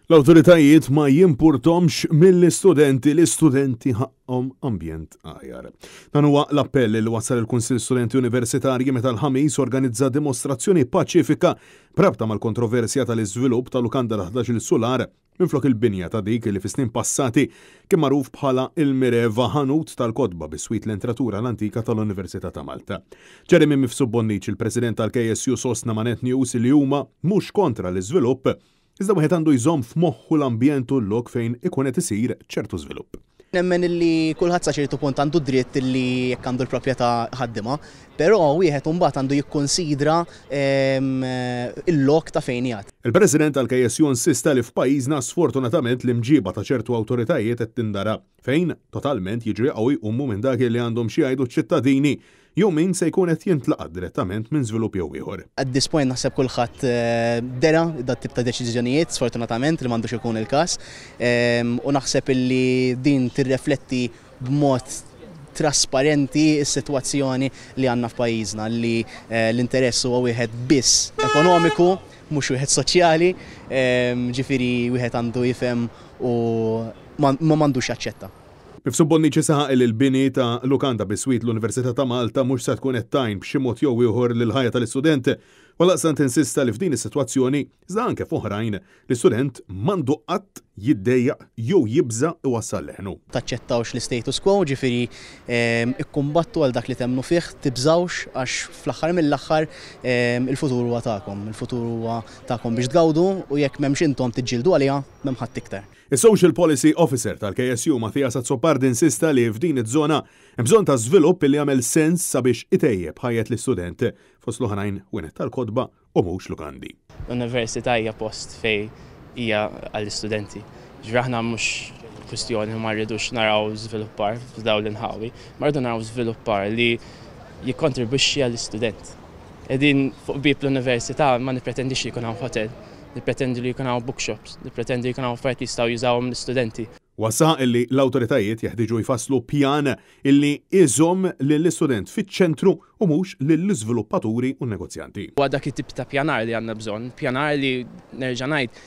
L-awtoritajiet ma jimpurtomx mill-istudenti, l-istudenti ħaqqhom ambjent aħjar. Dan huwa l-appell li wassal il-Kunsill Studenti Universitarji meta l-Ħamis organizza dimostrazzjoni paċifika b'rabta mal-kontroversja tal-iżvilupp ta' lukanda ta' 11-il sular minflok il-binja ta' dik li fis-snin passati kien magħruf bħala il-Mireva, ħanut tal-kotba biswit l-entratura l-antika tal-Università ta' Malta. Jeremy Mifsud Bonnici, il-President tal-KSU, sostna ma' Net News li huma mhux kontra l-iżvilupp, iżda wieħed għandu jżomm f'moħħu l-ambjent u l-lok fejn ikun qed isir ċertu żvilupp. Nemmen illi kulħadd sa ċertu punt għandu dritt illi jekk għandu l-proprjetà ħaddima, però wieħed imbagħad għandu jikkonsidra il-lok ta' fejn jgħid. Il-President tal-KSU insista li f'pajjiżna sfortunatament l-imġiba ta' ċertu awtoritajiet qed tindara, fejn totalment jiġu jaqgħu jqumu minn dak li għandhom xi jgħidu ċ-ċittadini jew min se jkun qed jintlaqat direttament minn żvilupp jew ieħor. At this point naħseb kulħadd dera dat tip ta' deċiżjonijiet, sfortunatament, li m'għandux ikun il-każ. U naħseb illi din tirrefletti b'mod trasparenti s-sitwazzjoni li għandna f'pajjiżna, li l-interess huwa wieħed biss ekonomiku, mhux wieħed soċjali, ġifieri wieħed għandu jifhem u ma m'għandux jaċċetta. Mifsud Bonnici saħaq li l-bini ta' lukanda biswit l-Università ta' Malta mhux se tkun qed tgħin b'xi mod jew ieħor lill-ħajja tal-istudent, u għaldaqstant insista li f'din is-sitwazzjoni, iżda anke f'oħrajn, l-istudent m'għandu qatt jiddejjaq jew jibża' iwassal leħnu. Taċċettawx l-istatus quo, ġifieri ikkumbattu għal dak li temmnu fih, tibżgħux għax fl-aħħar mill-aħħar il-futur huwa tagħkom, il-futur huwa tagħkom biex tgawdu u jekk m'hemmx intom tiġġieldu għaliha, m'hemm ħadd iktar. Is-Social Policy Officer tal-KSU Matthias Azzopardi insista li f'din iż-żona hemm bżonn ta' żvilupp li jagħmel sens sabiex itejjeb ħajjet l-istudent, fost l-oħrajn wienet tal-kotba u mhux lukandi. L-università hija post fejn hija għall-istudenti. Ġifieri aħna mhux kwistjoni ma rridux naraw żviluppar f'dawn l-inħawi, ma rridu naraw żviluppar li jikkontribwixxi għall-istudent. Qegħdin fuq bieb l-università, ma nippretendix li jkun hawn hotel, nippretendi li jkun hawn bookshops, nippretendi li jkun hawn affarijiet li jistgħu jużawhom l-istudenti. Huwa saħaq illi l-awtoritajiet jeħtieġu jfasslu pjan illi iżomm lill-istudent fiċ-ċentru u mhux lill-iżviluppaturi u n-negozjanti. Huwa dak it-tip ta' pjanar li għandna bżonn, pjanar li, nerġa' ngħid,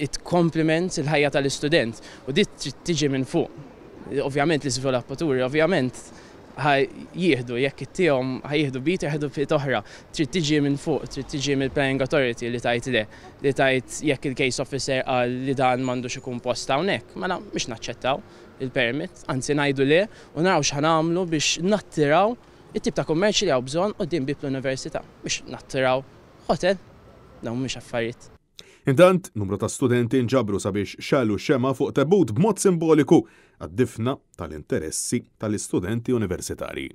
it complements il-ħajja tal-istudent u dit trid tiġi minn fuq. Ovvjament l-iżviluppaturi ovvjament ħa jieħdu, jekk ittihom ħa jieħdu bit, jieħdu bit oħra. Trid tiġi minn fuq, trid tiġi mill-planning authority li tgħid le, li tgħid jekk il-case officer qal li dan m'għandux ikun post hawnhekk, mela mhux naċċettaw il-permit, anzi ngħidu le u naraw x'ħa nagħmlu biex nattiraw it-tip ta' kummerċ li hawn bżonn quddiem bieb l-università, biex nattiraw hotel, dawn mhumiex affarijiet. Intant, numru ta' studenti nġabru sabiex xegħlu xemgħa fuq tebut b'mod simboliku għad-difna tal-interessi tal-istudenti universitarji.